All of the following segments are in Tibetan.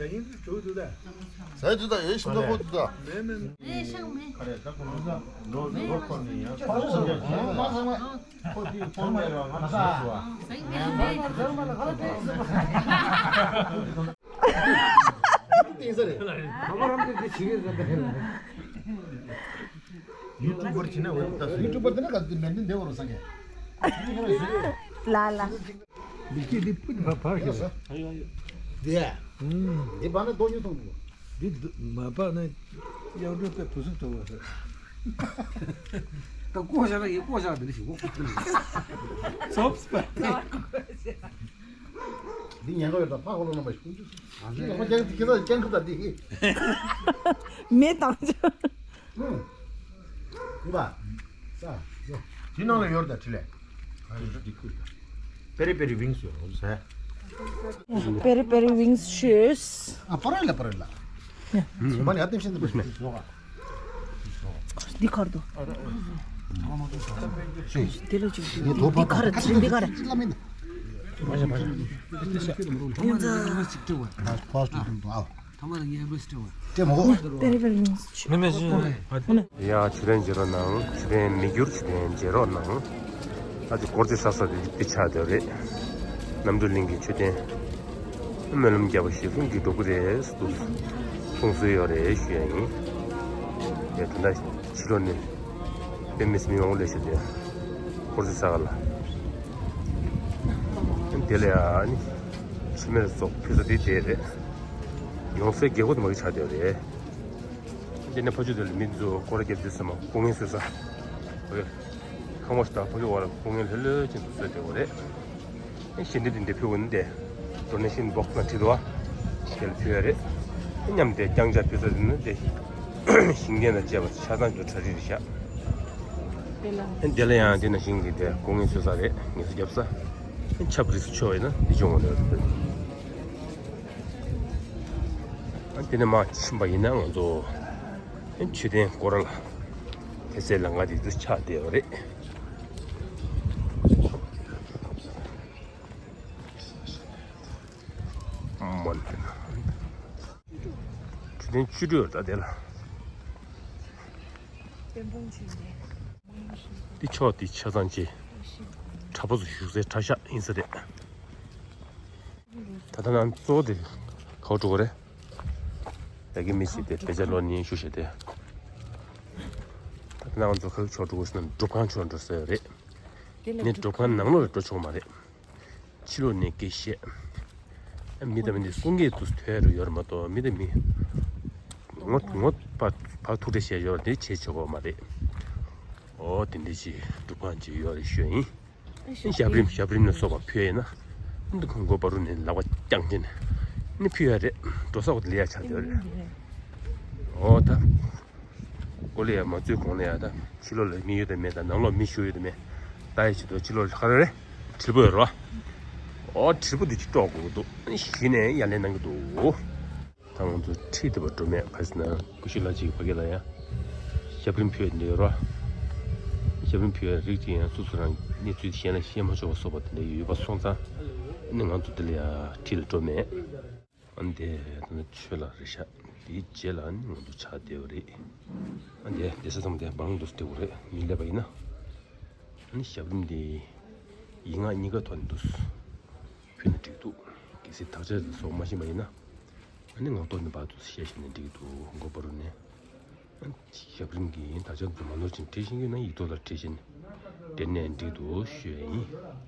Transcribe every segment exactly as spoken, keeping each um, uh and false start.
ཟས་འདི་དག་ཡོད་ཤིན་ཏུ་ཧོ་འདི་དག་ཨེ་ཤང་མེ། ཁོ་དེའི་ཕོ་མེད་ར་ང་ཚོ་ཟ་ཟ་བ། ཟ་མེ་མེ། ཏིང་ས་རེད། ཡུ་ཊུབ་པར་བྱེད་ན་འོས་ད་སུ། ཡུ་ཊུབ་པར་དེ་ན་ག་དེ་མེད་འདི་འདི་བོར་སང་གེ། ལ་ལ། འདི་སྐད་འདི་ཕུད་བ་ཕར་ཤོག་དེ། འདི་བ་ན་དོ་ཉུ་ཐོང་འདུག་འདི་མ་པ་ན་གཡང་འགྲོས་པའི་བུ་སུ་ཐོབ་པ་ཟེར། ད་ལྐོག་བཞག་ན་ཡིན། ལྐོག་བཞག་འདི་ནི་ཞིག་ལྐོག་ཐུབ་ནི། ཚོབ་སྤ། འདི་ཉན་ག་ཡོད་ད་ཕ་ཧོ་ལོ་ན་མ་ཤུང་ཅུ། ཨ་ཟེ། ཁྱེད་ཚོ་ཀྱང་ཁུ་ད་འདི། མེ་དང་ཅུ། ཨུམ། ཨུམ་པ། ས། ཡོ། དེ་ནང་ལ་ཡོད་ད་ཁྲི་ལས། ཨ་ཡོད་ད་འདི་ཁུ། པེ་རི་པེ་རི་ཝིང་སི་ཡོད་ཟེར། པེ་རི་པེ་རི་ཝིང་སི་ཤོས། ཨ་པ་ར་ལ་པ་ར་ལ། ཨུམ། མ་ནི་ཨ་ཏིམ་ཤིན་ཏུ་པ་ཤིན་ཏུ་ཡོད་ག་འདི་ཁར་དུ། འདི་ལ་ཅིག་འདི་ཁར་ཚིག་འདི་ཁར། ཡ་ཆུ་ལེན་འཇེ་རོ་ནང་ཆུ་ལེན་མི་འགྱུར་ཆུ་ལེན་འཇེ་རོ་ནང་ཨ་ཅེ་སྐོར་ཅིག་ས་ས་དེ་དེ་ཆགས་བསྡད་རེད། རྣམ་གྲོལ་གླིང་གི་མཆོད་རྟེན། སྨོན་ལམ་བརྒྱབ་པ་ཞེ་གསུམ་གྱིས་འགྲོ་གི་རེད་འདུག་གསུང་སྲོལ་ཡོད་རེད་ཞུ་ཡ་ཡིན། དེ་ད་ལྟ་ཕྱི་ལོགས་ནས་དཔེ་མི་སྲིད་མི་མང་པོ་སླེབས་ཤག་དེ་ཧོར་ཟི་ས་ག་ལ། དེ་ལ་ཡ་ནི་ཕྱི་མེར་སོགས་ཕུལ་ས་དེ་དེ་རེད། ཡོང་སའི་རྒྱལ་སྒོ་དེ་མ་གི་ཆགས་བསྡད་རེད། དེ་ནས་ཕ་ཆུ་དེ་ལ་མི་ཚོ་སྐོར་རྒྱབ་དུས་ཙམ་པ་སྐུ་ངལ་གསོ་ས། ཁང་པ་ཞིག་དང་ཕ་གི་བར་ལ་སྐུ་ངལ་ལྷོད་ལྷོད་ཅན་དུ་བཟོས་བསྡད་ཡོད་རེད། ཞལ་འདེབས་དེ་འདྲ་ཕུལ་དགོས་ནི་དེ། ཌོ་ནེ་ཤན་བོག་སི་ནང་བྲིས་འདུག་བ། དེ་ལ་ཕུལ་ཡ་རེད། མཉམ་དེ་རྐྱང་ཕྱག་ཕུལ་ས་དེ་ནི་དེ། ཞིང་སྡེ་དང་བཅས་པ་ཆ་ཚང་གི་གྲ་སྒྲིག་རེད་ཤག་དེ་ལ་ཡང་དེ་ནང་བཞིན་གྱི་དེ་སྐུ་ངལ་གསོ་ས་རེད། ངལ་གསོ་རྒྱབ་ས། ཆབ་རིས་ཆོ་ཡིན་ན་འདི་ཅུང་ངོ་ནས་རེད། དེ་ནས་མར་ཕྱིན་པ་ཡིན་ན་ང་ཚོ་མཆོད་རྟེན་སྐོར་ལ་དེ་སའི་ལམ་ཁ་དེ་དུ་ཆགས་བསྡད་ཡོད་རེད། མོན་དེ་ན། མཆོད་རྟེན་བཅུ་དྲུག་ཡོད་ད་དེ་ལ། འདི་ཕྱོགས་འདི་ཆ་ཚང་ཅིག་གྲྭ་པ་ཚོ་བཞུགས་སའི་གྲྭ་ཤག་ཡིན་ས་རེད། ད་ལྟ་ནང་གཙོ་བོ་དེ་ག་པར་འགྲོ་གི་རེད། ཡ་གི་མི་ཞིག་དེ་དཔེ་ཆ་ཀློག་ཉན་ཞུ་བྱས་ཏེ། ད་ལྟ་ནང་ང་ཚོ་ག་པར་འགྲོ་གི་ཟེར་ན་སྒྲུབ་ཁང་ཕྱོགས་འགྲོ་ས་ཡོད་རེད། ནི་སྒྲུབ་ཁང་ནང་ལོགས་ལ་འགྲོ་ཆོག་མ་རེད། ཕྱི་ལོགས་ནས་སྐད་བཤད། མི་དང་མི་འདི་གསུང་སྐད་དུ་ཐོས་རུ་ཡོད་རེད་མ་གཏོགས་མི་དང་མི། ངོ་ངོ་བ་བ་ཐུག་འཕྲད་བྱས་ཡོད་རེད། དེ་བྱེད་ཆོག་གི་མ་རེད། ཨོ་དེ་འདྲ་ཅིག་སྒྲུབ་ཁང་ཅིག་ཡོད་རེད་ཞུ་ཡ་ཡིན། ཞབས་རིམ་ཞབས་རིམ་ལ་སོགས་པ་ཕུལ་ཡ་ཡིན་ན། འདི་ཁོང་མགོ་པ་རུ་ནས་ལག་པ་བརྐྱངས་ཏེ་ནི་ཕུལ་ཡ་རེད། འགྲོ་ས་འོ་དེ་ལས་ཡ་ཆགས་བསྡད་རེད། ཨོ་ད། ཀོ་ལི་ཡ་མ་ཚུད་གོང་ལ་ཡ་ད་ཕྱི་ལོགས་ལ་མི་ཡོད་དང་མེད་དང་ནང་ལོགས་མི་ཞུགས་ཡོད་དང་མེད། ད་ཡ་ཆེད་དུ་ཕྱི་ལོགས་ལ་ག་རེ་རེད། དྲིལ་བུ་ཡོད་རོ། ཨོ་དྲིལ་བུ་འདི་ཅིག་དཀྲོག་དགོས་འདུག་གཞི་ནས་ཡ་ལན་གནང་གི་འདུག་ད་ང་ཚོ་ཁྲིད་དེ་བ་འགྲོ་མེད་ག་ཟེར་ན་ཀུ་ཤུ་ལ་ཅིག་ཕ་གི་ལ་ཡ། ཞབས་རིམ་ཕུལ་ཡ་འདི་ཡོད་རོ། ཞབས་རིམ་ཕུལ་ཡ་རིགས་ཅིག་ཡང་སོ་སོ་རང་གནས་ཚུལ་གཞན་ལ་བཤད་མ་ཆོག་པ་སོགས་པ་དེ་འདྲ་ཡོད་པ་སོང་ཙང་། ཨ་ནི་ང་ཚོ་འདི་ལ་ཡ་ཁྲིད་ལ་འགྲོ་མེད། ཨ་ནི་དེ་ད་ནི་ཆོས་ལ་རེད་ཤག་དེའི་རྗེས་ལ་ནི་ང་ཚོ་ཆགས་བསྡད་པ་རེད། ཨ་ནི་དེ་དེ་ས་མཚམས་དེ་འབངས་འདུག་སྟེ་བ་རེད། མི་སླེབས་པ་ཡིན་ན། ཨ་ནི་ཞབས་རིམ་དེ་ཡིག་ངག་གཉིས་ཀ་ཐོག་ནས་འདུག་ཕུལ་ན་འགྲིག་འདུག་གལ་སྲིད་དག་ཆ་དེ་ཚོ་མ་ཤེས་པ་ཡིན་ན། ཨ་ནི་ངག་ཐོག་ནས་བར་དུ་བཤད་བཤད་ནས་འགྲིག་འདུག་མགོ་པ་རུ་ནས། ཨ་ནི་ཞབས་རིམ་གྱི་དག་ཆ་དེ་ཚོ་མ་ནོར་ཅིང་བྲིས་ཤེས་ཀྱི་ན་ཡིག་ཐོག་ལ་བྲིས་བྱས་ནས་འབྲི་ནས་འགྲིག་འདུག་ཞུ་ཡ་ཡིན།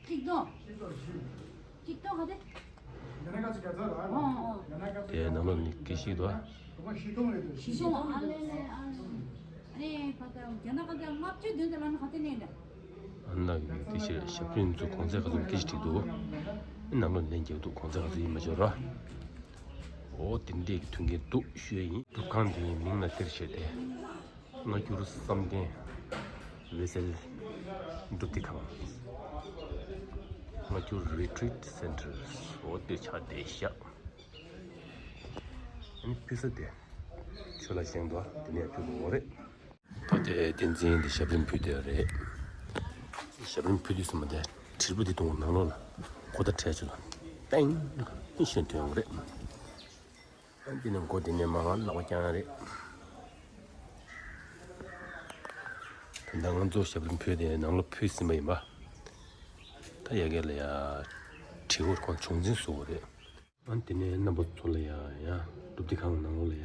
ཅིག་ཏོ། ཅིག་ཏོ་ག་དེ། ཨོ་ཨོ། དེ་ནང་ལོགས་ནས་སྐད་ཤིག་འདུག་ཨ། ཞི་ཤོང་ཨ་ལེ་ལེ་ཨ་ལེ། ཨ་རེ་ཕ་ད་རྒྱ་ནག་ག་དེ་ལྔ་བཅུ་བདུན་དེ་ལ་ནི་ག་དེ་ནས་ལ། ཨ་ན་གི་དེ་ཕྱིར་ཞབས་རིམ་ཚོ་གོང་ཚད་ག་ཚོད་སྐད་ཤིག་བྲིས་འདུག་ནང་ལོགས་ལན་རྒྱག་འདུག་གོང་ཚད་ག་ཚོད་ཡིན་མ་བརྗོད་ར། ཨོ་དེ་འདྲས་ཀྱི་མཐུན་རྐྱེན་འདུག་ཞུ་ཡ་ཡིན། སྒྲུབ་ཁང་དེའི་མིང་ལ་དེར་བཤད་དེ། སྔ་འགྱུར་བསམ་གཏན་འོད་གསལ་སྒྲུབ་སྡེ་ཁང་། སྔ་འགྱུར་Retreat Center། འོ་དེ་ཆགས་བསྡད་ཤག་ཨ་ནི་ཕུལ་ས་དེ་ཆོས་ལ་བཞེངས་འདུག་དེ་ནས་ཕུལ་དགོས་རེད། ད་དེ་བསྟན་འཛིན་དེ་ཞབས་རིམ་ཕུལ་བསྡད་ཡོད་རེད། ཞབས་རིམ་ཕུལ་དུས་ཙམ་པ་དེ་དྲིལ་བུ་དེ་གཏོང་ནང་ལོགས་ལ་ཁོ་ད་བྲལ་བྱུང་ལ་ཏེང་ཏེང་ཞེས་ཐོན་ཡོང་གི་རེད། འདི་ནས་མགོ་འདི་ནས་མར་ལག་པ་བརྐྱང་ཡ་རེད། ད་ལྟ་ང་ཚོ་ཞབས་བྲོ་ཕུལ་ཏེ་ནང་ལོགས་ཕུལ་ཟིན་པ་ཡིན་པ། ད་ཡ་གི་ལ་ཡ་བྲིས་འོར་ཁོང་བྱུང་འཛིན་བཟོ་བ་རེད། ཨ་དེ་ནས་རྣམ་པ་ཚོ་ལ་ཡ་ཡ་སློབ་སྡེ་ཁང་ནང་ལོགས་ལ་ཡ།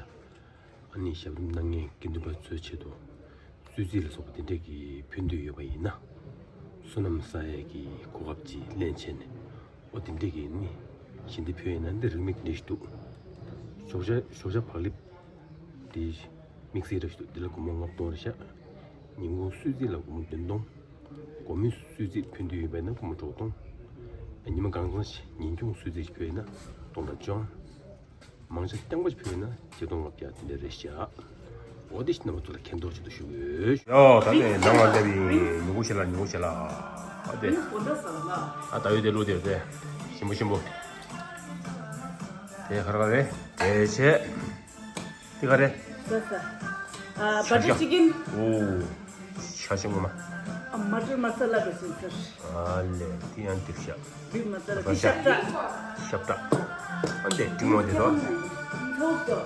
ཨ་ནི་ཞབས་བྲོ་གནང་མཁན་དགེ་འདུན་པ་ཚོའི་ཆེད་དུ་གསོལ་ཚིགས་ལ་སོགས་པ་དེ་འདྲས་ཀྱི་ཕུལ་འདོད་ཡོད་པ་ཡིན་ན། བསོད་ནམས་བསགས་ཡས་ཀྱི་གོ་སྐབས་ཅིག་ལེན་བྱས་ནས། ཨོ་དེ་འདྲས་ཀྱི་ནི་ཞལ་འདེབས་ཕུལ་ཡིན་ན་འདི་རིན་མེད་ཀྱི་ལས་ཤིག་འདུག་ཞོགས་ཇ་ཞོགས་ཇ་བག་ལེབ་དེ་དམིགས་བསལ་རབ་ཞིག་འདུག་འདི་ལ་སྒོར་མོ་ལྔ་སྟོང་རེད་ཤག་ཉིན་གུང་གསོལ་ཚིགས་ལ་སྒོར་མོ་བདུན་སྟོང་། དགོང་མོའི་གསོལ་ཚིགས་ཕུལ་འདོད་ཡོད་པ་ཡིན་ན་སྒོར་མོ་དྲུག་སྟོང་། ཉི་མ་གང་ཚང་ཞིག་ཉིན་གུང་གསོལ་ཚིགས་ཕུལ་ཡིན་ན་སྟོང་དང་བཅོ་ལྔ། མང་ཆེ་རྐྱང་པ་ཞིག་ཕུལ་ན་བརྒྱད་སྟོང་ལྔ་བརྒྱ་དེ་འདྲ་རེད་ཤག་འོ་དེ་ཞིག་རྣམ་པ་ཚོ་ལ་མཁྱེན་རྟོགས་ཆེད་དུ་ཞུ་གི་ཡོད། ཡོ་ད་ནི་ནང་ལ་སླེབས་ཡིན། ཉུ་གུ་ཞིག་ལ་ཉུ་གུ་ཞིག་ལ། ཨ་དེ། ཨ་ད་ཡོད་དེ་ལུག་དེ་དེ། ཞིམ་པོ་ཞིམ་པོ། དེ་ག་རེ་ག་རེ། དེ་བྱས། དེ་ག་རེ། ས་ས། ཨ་བ་ཊར་ཅི་ཀིན། ཨོ། ཤ་ཞིམ་པོ་མ། ཨ་མ་ཊར་མ་ས་ལ་རེད་ཟེར་ཟེར། ཨ་ལེ་དེ་ཡང་འདི་ཤ། བི་མ་ས་ལ་དེ་ཤབ་ཏྲ། ཤབ་ཏྲ། ཨ་འདི་འབྲི་མོ་དེ་དོ།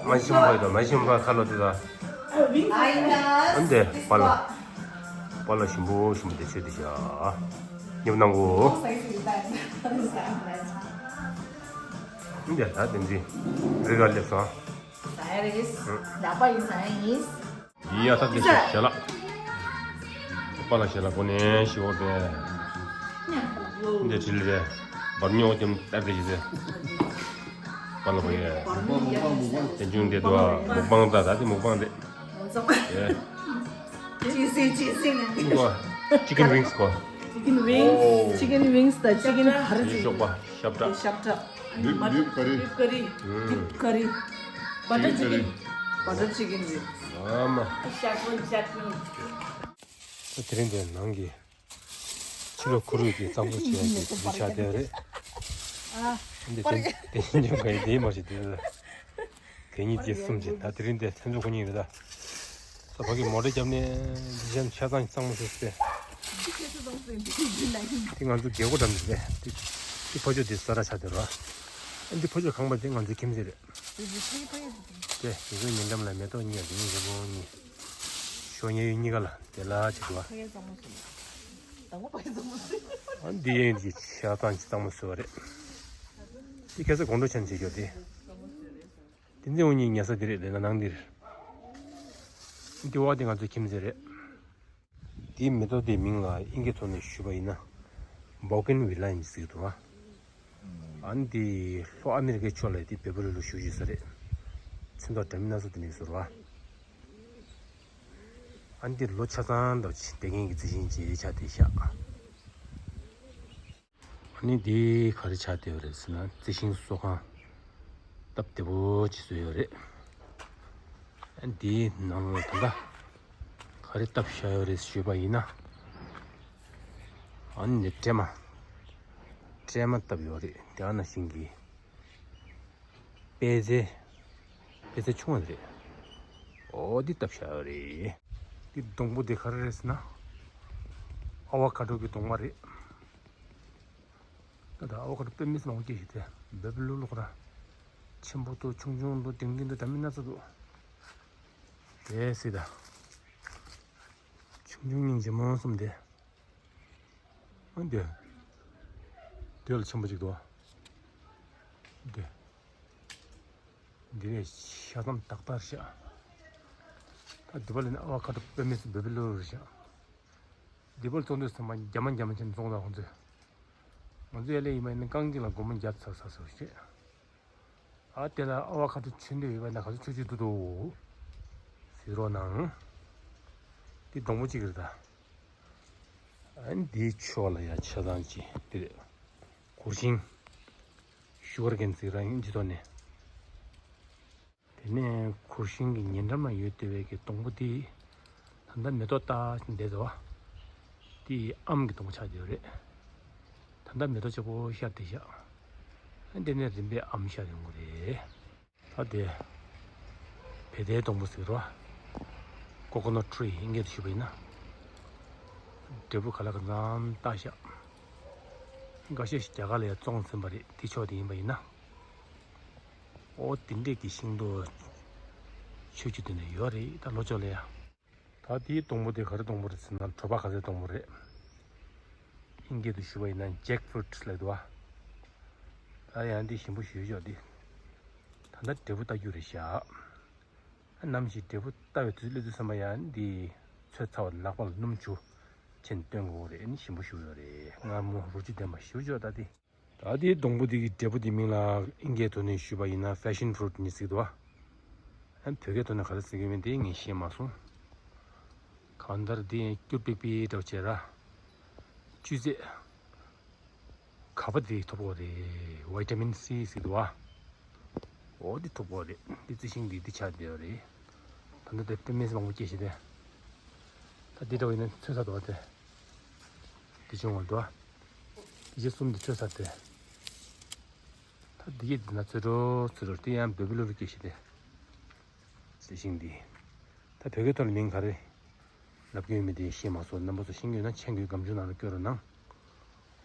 མ་ཞིམ་པ་དོ་མ་ཞིམ་པ་ཁ་ལོ་དེ་དོ། ཨ་འདི་པ་ལ། པ་ལ་ཞིམ་པོ་ཞིམ་པོ་དེ་ཆོས་དེ་ཤ། ཉོབ་གནང་གོ། ཨ་འདི་ད་དེ་འདི་རི་ག་སླེབས་སོང་། ཟ་ཡ་རེད། ལག་པ་ཡིན་ཟ་ཡ་ཡིན། ཡ་ད་དེ་ཞལ་ལག་པ་ལ་ཞལ་ལག་གོ་ནས་ཞི་བོ་དེ། འདི་དྲིལ་རེད། འབར་ཉོག་ཀྱང་ལྟར་དེ་ཞི་དེ། པ་ལ་བ་ཡ། དེ་ཅུང་དེ་དུ་མུག་པང་ད་ད་དེ་མུག་པང་དེ། ཅི་སི་ཅི་སི་ཅི་ཀན་ཝིང་སི་གོ། ཅི་ཀན་ཝིང་སི། ཅི་ཀན་ཝིང་སི་དང་ཅི་ཀན་ག་རེ་ཅི། ཤོག་པ་ཤབ་ཏྲ། ཤབ་ཏྲ། བིབ་བིབ་ཀ་རི། བིབ་ཀ་རི། བིབ་ཀ་རི། བ་ཊར་ཅི་ཀན། བ་ཊར་ཅི་ཀན་ཝིང་སི། ཨ་མ། ཤ་ཀོན་ཤ་ཀོན། དེ་རིང་འདིར་ནང་གི་ཕྱི་ལོགས་ཁོར་ཡུག་གི་གཙང་བཟོ་བྱེད་ཡག་གི་དེ་ཆགས་བསྡད་རེད། ཨ། འདི་དེ་དེ་ཉོ་ག་ཡི་དེ་མ་ཞིག་དེ་ལ། དེ་གཉིས་བཅས་གསུམ་བྱས་ད་དེ་རིང་དེ་ལྷན་ཚོགས་ཁོ་གཉིས་རེད་ད། ས་ཕ་གི་མོ་ཊ་བརྒྱབ་ནས་འདི་བཞིན་ཆ་ཚང་གཙང་མ་བཟོས་ཏེ། དེ་ང་ཚོ་རྒྱལ་སྒོ་འགྲམ་རེད། དེ་དེ་ཕ་ཇོ་དེ་ས་ར་ཆ་དེ་ར། ཨ་འདི་ཕ་ཇོ་ཁང་པ་དེ་ང་ཚོའི་ཁྱིམ་མཚེས་རེད། དེ་དེ་ཚོའི་ཉེ་འགྲམ་ལ་མེ་ཏོག་གཉིས་དེ་གཉིས་རེད་པོ་གཉིས། ཞོ་ཉེ་ཡུལ་གཉིས་ཀ་ལ་དེ་ལ་ཆ་དུ་བ། ཨ་འདི་ཡིན་གྱི་ཆ་ཚང་གཙང་མ་བཟོས་པ་རེད། དེ་ཁ་སང་དགོང་དྲོ་ཆེན་བྱེད་རྒྱུ་དེ། དེ་ཚེ་འུ་གཉིས་ཉལ་ས་འདི་རེད་ལས་ན་ནང་འདིར། འདི་བ་དེ་ང་ཚོའི་ཁྱིམ་མཚེས་རེད། དེའི་མེ་ཏོག་དེའི་མིང་ལ་ཨིན་སྐད་ཐོག་ནས་ཞུས་པ་ཡིན་ན། བོ་ཀིན་ཝི་ལ་ཡིན་ཟེར་གྱི་འདུག་ཨ། ཨ་ནི་དེ་ལྷོ་ཨ་མི་རི་ཀའི་ཕྱོགས་ལ་དེ་བེ་བུ་ལུ་ལུ་བཞུགས་ཡོད་ས་རེད། ཚོན་མདོག་འདྲ་མིན་སྣ་ཚོགས་དེ་འདྲ་ཡོད་ཟེར་བ། ཨ་ནི་དེ་ལོ་ཆ་ཚང་འདྲ་བྱེད་བསྡད་མཁན་གྱི་རྩི་ཤིང་ཅིག་ཆགས་བསྡད་ཤག་ཨ་ནི་འདི་ག་རེ་ཆགས་བསྡད་ཡོད་རེད་ཟེར་ན་རྩི་ཤིང་གསོ་ཁང་སྟབས་བདེ་པོ་ཅིག་བཟོས་ཡོད་རེད། ཨ་འདིའི་ནང་ལ་ད་ལྟ་ག་རེ་བཏབ་བཞག་ཡོད་རེད་ཞུས་པ་ཡིན་ན། ཨ་ནི་འདི་སྲན་མ། སྲན་མ་བཏབ་ཡོད་རེད་དེ་ཨ་ནང་བཞིན་གྱི། པད་ཚལ། པད་ཚལ་ཆུང་བ་རེད། ཨོ་འདི་བཏབ་བཞག་ཡོད་རེད། འདི་སྡོང་པོ་འདི་ག་རེ་རེད་ཟེར་ན། ཨ་བ་ཀ་ཌོ་གི་སྡོང་པོ་རེད། ད་ལྟ་ཨ་བ་ཀ་ཌོ་དཔེ་མི་སྲིད་མང་པོ་སྐྱེས་ཤིག་དེ་འབེབ་ལུག་ལུག་ར། ཆེན་པོ་འདུག་ཆུང་ཆུང་འདུག་ལྡིང་ལྡིང་འདུག་འདྲ་མིན་སྣ་ཚོགས་འདུག་དེ་སྲིད་ད། ཆུང་ཆུང་སྙིང་རྗེ་མོ་གསུམ་དེ། ཨ་འདི། དེ་ལ་ཆེན་པོ་ཅིག་འདུག་འདི། འདི་ནས་ཤ་ཚམ་ཏག་ཏག་ཤག་ད་འདི་པ་ལ་ནི་ཨ་བ་ཀ་ཌོ་དཔེ་མི་སྲིད་འབེབ་པའི་ལོ་རེད་ཤག་འདི་པ་ལ་བཙོང་དུས་ཚང་མ་རྒྱ་མ་རྒྱ་མ་ཅན་བཙོང་ད་ཁོང་ཚོས། ང་ཚོ་ཡ་ལས་ཡིན་མ་ཡིན་ན་རྐང་གཅིག་ལ་སྒོར་མོ་བརྒྱ་ཚར་ཚར་ཟེར་བ་ཞིག་ཨ་དེ་ལ་ཨ་བ་ཀ་ཌོ་མཆོད་འདོད་ཡོད་པ་ན་ག་ཚོད་མཆོད་ཀྱི་འདུག་འདུག་ཟེར་རོགས་གནང་། འདི་སྡོང་པོ་གཅིག་རེད་ད། ཨ་འདིའི་ཕྱོགས་ལ་ཡ་ཆ་ཚང་གཅིག་འདི་རེད། གུར་ཤིང་། ཤུ་གར་ཀེན་ཟེར་རང་ཡིན་འདི་ཐོག་ནས། དེ་ནས་གུར་ཤིང་གི་ཉེ་འགྲམ་ལ་ཡོད་བསྡད་པའི་གི་སྡོང་པོ་འདི། ད་ལྟ་མེ་ཏོག་བཏགས་བསྡད་འདུག་བ། འདི་ཨམ་གྱི་སྡོང་པོ་ཆགས་བསྡད་ཡོད་རེད། ད་ལྟ་མེ་ཏོག་ཆགས་པོ་ཤར་བསྡད་ཤག་འདི་ནས་རིམ་པས་ཨམ་ཤར་ཡོང་གི་རེད། ད་དེ། བེ་ཏའི་སྡོང་པོ་ཟེར་རོ། ཀོ་ཀོ་ནོ་ཊི་རི་ཨིན་སྐད་དུ་ཞུས་པ་ཡིན་ན། འབྲས་བུ་ག་ལ་ག་ཙམ་བཏགས་ཤག་འགའ་ཤས་ཤིག་རྒྱ་གར་ལ་ཡང་བཙོང་ཟིན་པ་རེད་དེ་ཕྱོགས་དེ་ཡིན་པ་ཡིན་ན། ཨོ་དེ་འདྲས་ཀྱི་ཤིང་ཏོག་ཆོས་ཀྱི་དུས་ནས་ཡོད་རེད། ད་ལོ་ཅོག་ལ་ཡ། ད་དེའི་སྡོང་པོ་དེ་ག་རེ་སྡོང་པོ་རེད་ཟེར་ན་གྲོ་པ་ག་ཚའི་སྡོང་པོ་རེད། ཨིན་སྐད་དུ་ཞུ་བ་ཡིན་ན་ཇེག་ཕུ་རུ་ཊི་ལབ་འདུག་བ། ད་ཡང་འདི་ཞིམ་པོ་ཞེ་པོ་ཅིག་འདི། ད་ལྟ་འབྲས་བུ་བལྟ་རྒྱུ་རེད་ཤག་ནམ་ཞིག་འབྲས་བུ་བལྟ་བའི་དུས་ཚོད་སླེབས་དུས་ཙམ་པ་ཡང་འདི་ཚོས་ཚར་བ་ལག་པ་ལ་སྣུམ་ཆུ་ཕྱིན་སྟོན་དགོས་རེད། ཨ་ནི་ཞིམ་པོ་ཞེ་པོ་ཡོད་རེད། མངར་མོ་རོ་བཅུད་ལྡན་པ་ཞེ་པོ་ཅིག་ད་འདི། ད་ལྟའི་སྡོང་པོ་འདི་གི་འབྲས་བུ་འདི་མིང་ལ་ཨིན་སྐད་ཐོག་ནས་ཞུས་པ་ཡིན་ན་ཕེ་ཤན་ཕུ་རུ་ཊི་ནི་ཟེར་གྱི་འདུག་བ། ཨ་བོད་སྐད་ཐོག་ནས་ག་རེ་ཟེར་གྱི་མིན་དེ་ངས་ཤེས་མ་སོང་། གང་ལྟར་འདི་ཡང་སྐྱུར་པིག་པིག་འདྲ་བོ་བྱས་ར། བཅུད་ཚད་ག་པ་འདི་ཐོབ་ཀྱི་རེད། ཝི་ཊ་མིན་སི་ཟེར་གྱི་འདུག་བ། འོ་འདི་ཐོབ་ཀྱི་རེད། འདི་རྩི་ཤིང་འདི་འདི་ཆགས་བསྡད་ཡོད་རེད། ད་ལྟ་དེ་པད་མེ་མང་པོ་སྐྱེས་ཤག་དེ། ད་འདི་འདྲ་བོ་ཡིན་ན་ཚོས་ཚར་འདུག་བ་དེ། འདི་བྱུང་བ་འདུག་བ། འདི་བྱས་གསུམ་འདི་ཚོས་ཚར་དེ། ད་འདི་གི་འདི་ན་ཚོས་འགྲོ་ཚོས་འགྲོ་དེ་ཡང་བེ་བི་ལོ་རུ་སྐྱེས་ཤག་དེ། རྩི་ཤིང་འདི། ད་བོད་སྐད་ཐོག་ལ་མིང་ག་རེ་ལབ་ཀྱི་ཡོད་མེད་དེ་ཤེས་མ་སོང་། རྣམ་པ་ཚོ་ཤེས་ཀྱི་ཡོད་ན་མཆན་གྱི་སྒམ་ཆུང་ནང་ལ་བཀོད་རོགས་གནང་།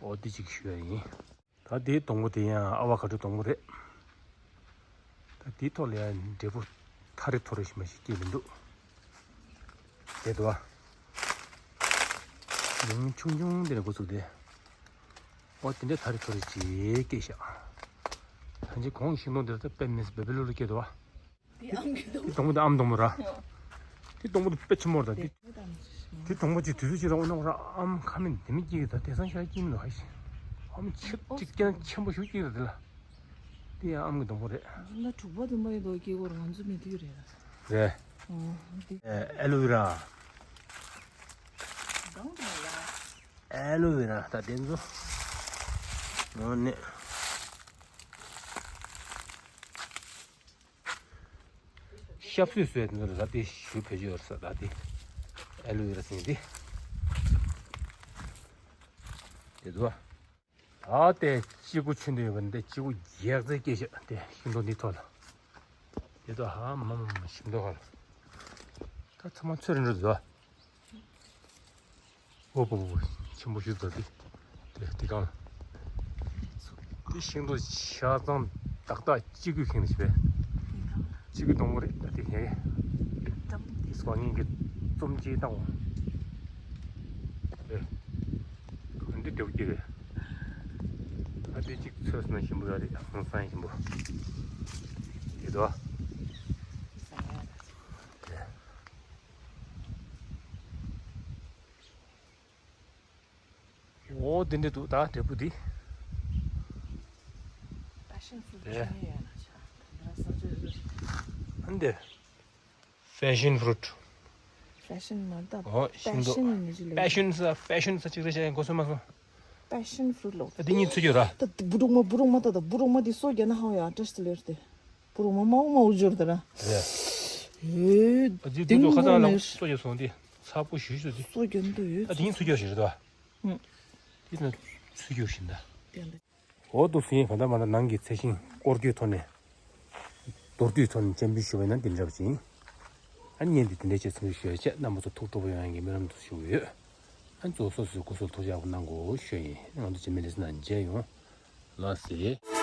འོ་འདི་གཅིག་ཞུ་ཡ་ཡིན། ད་དེའི་སྡོང་པོ་དེ་ཡང་ཨ་བ་ག་ཌོའི་སྡོང་པོ་རེད། ད་དེའི་ཐོག་ལ་ཡང་འབྲས་བུ་ཐ་རེ་ཐོ་རེ་ཞིག་མ་ཞིག་སྐྱེས་མི་འདུག་དེ་འདུག་བ། ཉུང་ཉུང་ཆུང་ཆུང་དེ་ནས་འགོ་ཚུགས་ཏེ། འོ་དེ་འདྲའི་ཐ་རེ་ཐོ་རེ་ཅིག་སྐྱེས་ཤག་ད་ཅི་གོང་གི་ཤིང་སྡོང་དེ་ད་དཔེ་མི་སྲིད་བེ་བེ་ལོ་ལོ་སྐྱེས་འདུག་བ། དེ་ཨམ་གྱི་སྡོང་དེ་སྡོང་པོ་དེ་ཨམ་སྡོང་པོ་ར། དེ་སྡོང་པོ་དེ་དཔེ་ཆེན་པོ་རེད་ད་དེ། དེ་སྡོང་པོ་ཅིག་དུས་ཚོད་ཅིག་ར་འོ་ན་ར་ཨམ་ཁ་མིན་དེ་མི་སྐྱེ་གི་ད་དེང་སང་ཤ་སྐྱེ་མི་འདུག་ཧ་ཤི། ཨམ་ཆེ་ཅིག་སྐྱེ་ན་ཆེན་པོ་ཞིག་སྐྱེ་གི་རེད་དེ་ལ། དེ་ཡང་ཨམ་གྱི་སྡོང་པོ་རེད། ན་དྲུག་པ་བདུན་པ་ཡོད་དོ་སྐྱེ་གོ་ར་ང་ཚོ་མི་དུས་རེད་ལ། རེད། ཨོ་དེ། ཨེ་ཨེ་ལོ་ཝེ་ར། གང་དུ་ཡ། ཨེ་ལོ་ཝེ་ར་ད་དེ་ཚོ། ནོ་ནེ། ཤབ་སུས་སུས་དེ་ཚོ་ར་དེ་ཞུ་ཕེ་ཅི་ཡོད་ས་ད་དེ། ཨེ་ལོ་ཝེ་ར་ཟེར་དེ། དེ་ཚོ། ད་དེ་ཅི་གུ་ཆུན་དུ་ཡོད་པ་འདི་ཅི་གུ་རྒྱག་རྩེ་སྐྱེ་ཤག་དེ་ཤིང་སྡོང་འདི་ཐོག་ལ། དེ་ཚོ་ཧ་མ་མ་མ་ཤིང་སྡོང་ཧ་ལ། ད་ཚང་མ་ཚོས་རེ་འགྲོ་འདུག་ཨོ་པོ་པོ་པོ། ཆེན་པོ་ཞིག་འདུག་དེ། དེ་དེ་གང་། དེ་ཤིང་སྡོང་ཆ་ཚང་ཏག་ཏག་གཅིག་གི་ཁེངས་ནས་བྱས། གཅིག་གི་སྡོང་པོ་རེད་ད་དེ་ཧེ། དེ་སོ་ངན་གྱི་རྩོམ་ཅིག་བཏང་བ། ཨེ། གང་འདི་འདྲ་བོ་ཅིག་རེད། ད་དེ་གཅིག་ཚོས་ན་ཞིམ་པོ་ཡོད་རེད་ཧང་སང་ཞིམ་པོ། དེ་དོ། དེ། འོ་དེ་འདྲ་འདུག་ད་འབྲས་བུ་འདི། Passion fruit རེད། ཆུང་ཡོད་ན་ཆ། ད་ས་ཆ་རེད། ཨ་འདི། Passion fruit། Passion མ་ད། འོ་ཤིང་ཏོག Passion ནི་ཅི་ལས། Passion ས་Passion ས་ཅིག་རེད་ཤག་གོ་སོང་མ་སོང་། Passion fruit ལོ། ད་འདི་གཉིས་ཚུད་ཀྱི་ར། ད་འབུ་རུག་མ་འབུ་རུག་མ་ད་ད་འབུ་རུག་མ་འདི་སོ་རྒྱ་ན་ཧ་ཡ་ཏྲས་ལེར་ཏེ། འབུ་རུག་མ་མའོ་མའོ་འབྱོར་ད་ར། རེད། ཨེ། ཨ་ཙི་དེ་ཚོ་ཁ་སང་ལ་སོ་རྒྱ་སོང་དེ་ཚ་པོ་ཞུ་ཞུ་དེ། སོ་རྒྱ་འདུག་ཡོད། ད་དེ་གཉིས་ཚུད་ཀྱི་ར་ཞིག་རེད་ད། ཧུམ། དེ་ཚོ་ཚུད་ཀྱི་ར་ཞིག་ད། དེ་འདྲ། འོ་འདུག་སེ་གང་ལྟར་མ་ལྟར་ནང་གི་ཚལ་ཤིང་སྐོར་སྐྱོད་ཐོག་ནས་མདོར་བསྡུས་ཐོག་ནས་སྤྱན་འབུལ་ཞུ་བ་ཡིན་ན་འདི་འདྲ་བ་ཅིག་ཨ་ནི་བརྙན་འདི་འདི་འདྲ་བྱས་ཚང་མ་ཞུ་ཡ་བྱས། རྣམ་པ་ཚོ་ཐུགས་སྤྲོ་པོ་ཡོང་ཡ་གི་སྨོན་ལམ་དུ་ཞུ་གི་ཡོད། ཨ་ནི་གཙོ་བོ་སོ་སོའི་སྐུ་གཟུགས་ཐུགས་ཅག་པོ་གནང་དགོས་ཞུ་ཡིན། ང་ཚོ་རྗེས་མའི་ལེ་ཚན་ནང་མཇལ་ཡོང་། ལགས་སེ།